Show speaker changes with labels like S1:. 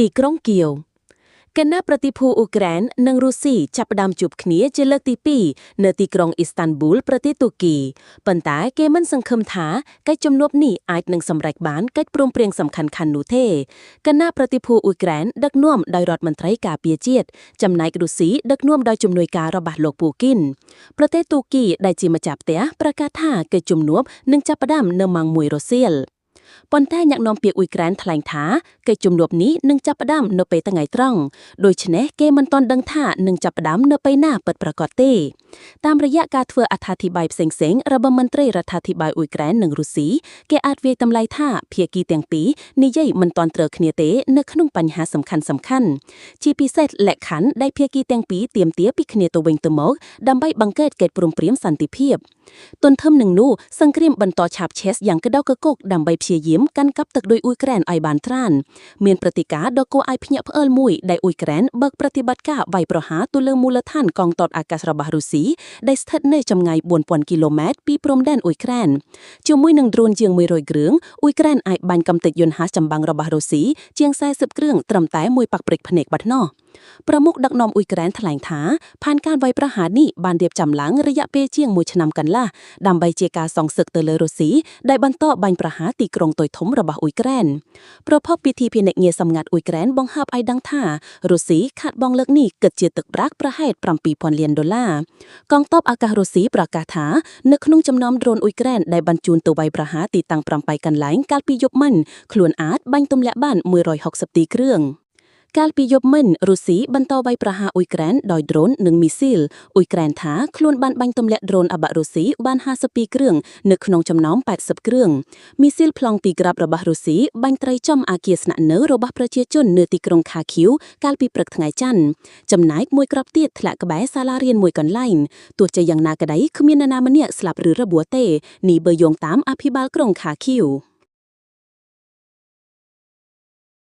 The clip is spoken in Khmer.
S1: ទីក្រុងគៀវគណៈប្រតិភូអ៊ុយក្រែននិងរុស្ស៊ីចាប់ផ្ដើមជួបគ្នាជាលើកទី2នៅទីក្រុងអ៊ីស្តាន់ប៊ូលប្រទេសទូគីប៉ុន្តែគេមិនសង្ឃឹមថាកិច្ចជំនួបនេះអាចនឹងសម្រេចបានកិច្ចព្រមព្រៀងសំខាន់ៗនោះទេគណៈប្រតិភូអ៊ុយក្រែនដឹកនាំដោយរដ្ឋមន្ត្រីការពារជាតិចំណែករុស្ស៊ីដឹកនាំដោយជំនួយការរបស់លោកពូគីនប្រទេសទូគីដែលជាម្ចាស់ផ្ទះប្រកាសថាកិច្ចជំនួបនឹងចាប់ផ្ដើមនៅម៉ោង1រសៀល ប៉ុន្តែអ្នកនាំពាក្យអ៊ុយក្រែនថ្លែងថាកិច្ចជំនួបនេះនឹងចាប់ផ្ដើមនៅពេលថ្ងៃត្រង់ដូច្នេះគេមិនទាន់ដឹងថានឹងចាប់ផ្ដើមនៅពេលណាពិតប្រាកដទេតាមរយៈការធ្វើអត្ថាធិប្បាយផ្សេងៗរបស់មន្ត្រីរដ្ឋាភិបាលអ៊ុយក្រែននិងរុស្ស៊ីគេអាចវាយតម្លៃថាភាគីទាំងពីរនិយាយមិនទាន់ត្រូវគ្នាទេនៅក្នុងបញ្ហាសំខាន់ៗជាពិសេសលក្ខខណ្ឌដែលភាគីទាំងពីរទាមទារពីគ្នាទៅវិញទៅមកដើម្បីបង្កើតកិច្ចព្រមព្រៀងសន្តិភាព ទន្ទឹមនឹងនោះសង្គ្រាមបន្តឆាបឆេះយ៉ាងក្តៅគគុកដើម្បីព្យាយាមកាន់កាប់ទឹកដីអ៊ុយក្រែនឲ្យបានត្រានមានប្រតិការដ៏គួរឲ្យភ្ញាក់ផ្អើលមួយដែលអ៊ុយក្រែនបើកប្រតិបត្តិការវាយប្រហារទៅលើមូលដ្ឋានកងទ័ពអាកាសរបស់រុស្ស៊ីដែលស្ថិតនៅចម្ងាយ4000គីឡូម៉ែត្រពីព្រំដែនអ៊ុយក្រែនជាមួយនឹងដ្រូនជាង100គ្រឿងអ៊ុយក្រែនអាចបាញ់កំទេចយន្តហោះចម្បាំងរបស់រុស្ស៊ីជាង40គ្រឿងត្រឹមតែមួយប៉ាក់ព្រិចភ្នែកបាត់ណោះប្រមុខដឹកនាំអ៊ុយក្រែនថ្លែងថាផែនការវាយប្រហារនេះបានរៀបចំឡើងរយៈពេលជាង1ឆ្នាំកន្លះ ដើម្បីជាការសងសឹកទៅលើរុស្ស៊ីដែលបន្តបាញ់ប្រហារទីក្រុងតូចធំរបស់អ៊ុយក្រែនប្រភពពិធីភានិកងារសម្ងាត់អ៊ុយក្រែនបង្ហើបឲ្យដឹងថារុស្ស៊ីខាត់បងលើកនេះគិតជាទឹកប្រាក់ប្រហែល7000លានដុល្លារកងទ័ពអាកាសរុស្ស៊ីប្រកាសថានៅក្នុងចំណោមដ្រូនអ៊ុយក្រែនដែលបញ្ជូនទៅវាយប្រហារទីតាំង8កន្លែងកាលពីយប់មិញខ្លួនអាចបាញ់ទម្លាក់បាន160គ្រឿងកាលពីយប់មិញរុស្ស៊ីបន្តវាយប្រហារអ៊ុយក្រែនដោយដ្រូននិងមីស៊ីលអ៊ុយក្រែនថាខ្លួនបានបាញ់ទម្លាក់ដ្រូនអាបារុស្ស៊ីបាន52គ្រឿងនៅក្នុងចំណោម80គ្រឿងមីស៊ីលប្លង់ពីរគ្រាប់របស់រុស្ស៊ីបាញ់ត្រីចំអាគារស្នាក់នៅរបស់ប្រជាជននៅទីក្រុងខាឃីវកាលពីព្រឹកថ្ងៃច័ន្ទចំណែកមួយគ្រាប់ទៀតធ្លាក់ក្បែរសាលារៀនមួយកន្លែងទោះជាយ៉ាងណាក្តីគ្មាននរណាម្នាក់ស្លាប់ឬរបួសទេនេះបើយោងតាមអភិបាលក្រុងខាឃីវ។